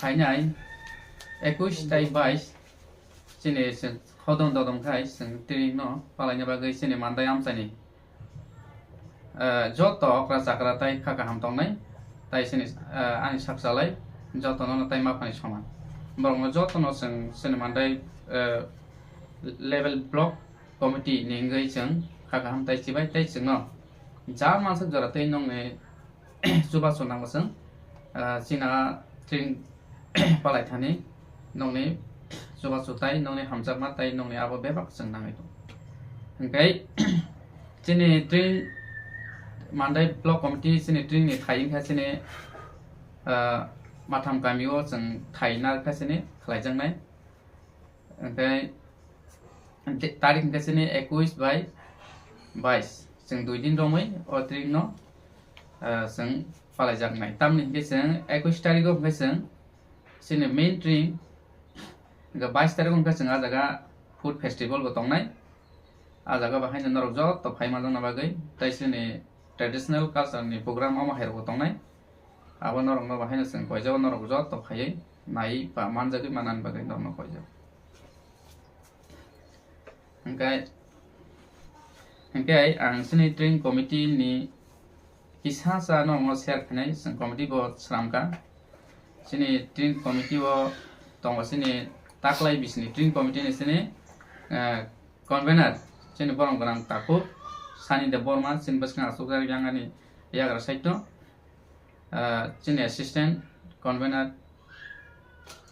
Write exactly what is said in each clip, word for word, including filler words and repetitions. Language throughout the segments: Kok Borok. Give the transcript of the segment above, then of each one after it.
Phainai ekush tai bais chini chwng khodon dodon khai chwng tring no palaina bagwi chini mandai amchaini, eh, joto okra chakra tai kha kaham tongnai, tai chini, eh, ani sak chalai joto no tai maphani soman. Borok no joto no chwng chini mandai, eh, level block committee ni wngwi chwng kha kaham tai chibai tai chwng no ja mansuk jora tei nokni chubachu nango chwng, ah, china tring palai thani nokni chubachu tai nokni hamjakma tai nokni abo bebak chwng nangwi tongo. Hwnkhe chini tring mandai block committee chini tring ni thai wngkha chini, ah, matham kami o chwng thai narwkha chini khlaijaknai. Hwnkhe de-, tarik hwnkhe chini ekush bai bais. Chwng dui din romwi o tring no, ah, chwng palaijaknai. Tamni hwnkhe chwng ekush tarik o hwnkhe chwng chini main tring, hwnkhe bais tarik o hwnkhe chwng ah jaga food festival bo tongnai. Ah jaga bo haino norok joto phai manjakna bagwi tei chini traditional culture ni program omo hai rok bo tongnai. Abo norok no bo haino chwng koijak, norok joto phaiwi nai ba manjagwi manani bagwi norok no koijak. Hwnkhe, hwnkhe ang chini tring committee ni kisa sa norok no share khainai, chwng committee bo sramkha. Chini tring committee o tongo chini taklai bisini tring committee ni chini, eh, convener chini borom gwnang takhuk Sani Debbarma, chini bwskang achukjak yang ani yagra side o. Ah, chini assistant convener,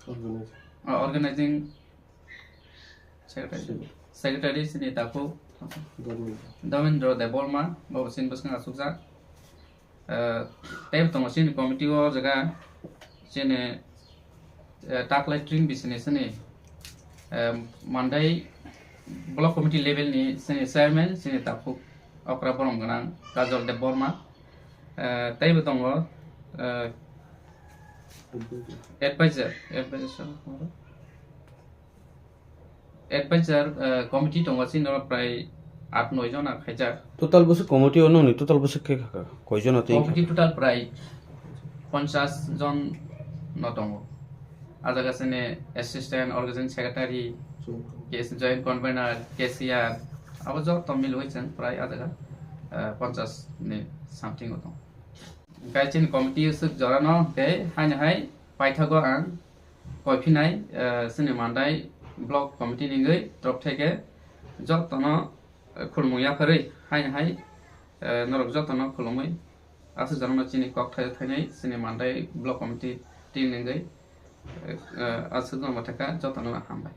Organizing. Ah, organizing secretary, Secretary. Secretary chini takhuk Dharmendra. Dharmendra Debbarma, bo chini bwskang achukjak. Ah, tei tongo chini committee o jaga chini, eh, taklai tring bisini chini, eh, mandai block committee level ni chini chairman chini takhuk okra borom gwnang Kajol Debbarma. Eh, teibo tongo, eh, advisor, advisor, advisor, eh, committee tongo chini oro prai at noi jona khaijak. Total bwswk committee o nongni total bwswk khe kha kha? Koi jona tei kha? Committee total prai ponchas jon no tongo. Ah jaga chini assistant, organizing secretary, K S, joint convener, cashier, abo joto milwi chwng prai ah jaga, eh, ponchas ni something o tongo. Hwnkhe chini committee swk jora no hwnkhe haino hai paithago ang koiphinai, eh, chini mandai block committee ni wngwi torop theke joto no, eh, khulumung yapharwi haino hai, eh, norok joto no khulumwi aswk jora no chini kok thaio thainai chini mandai block committee team ni wngwi, eh, eh, aswk no mwthakha joto no hambai.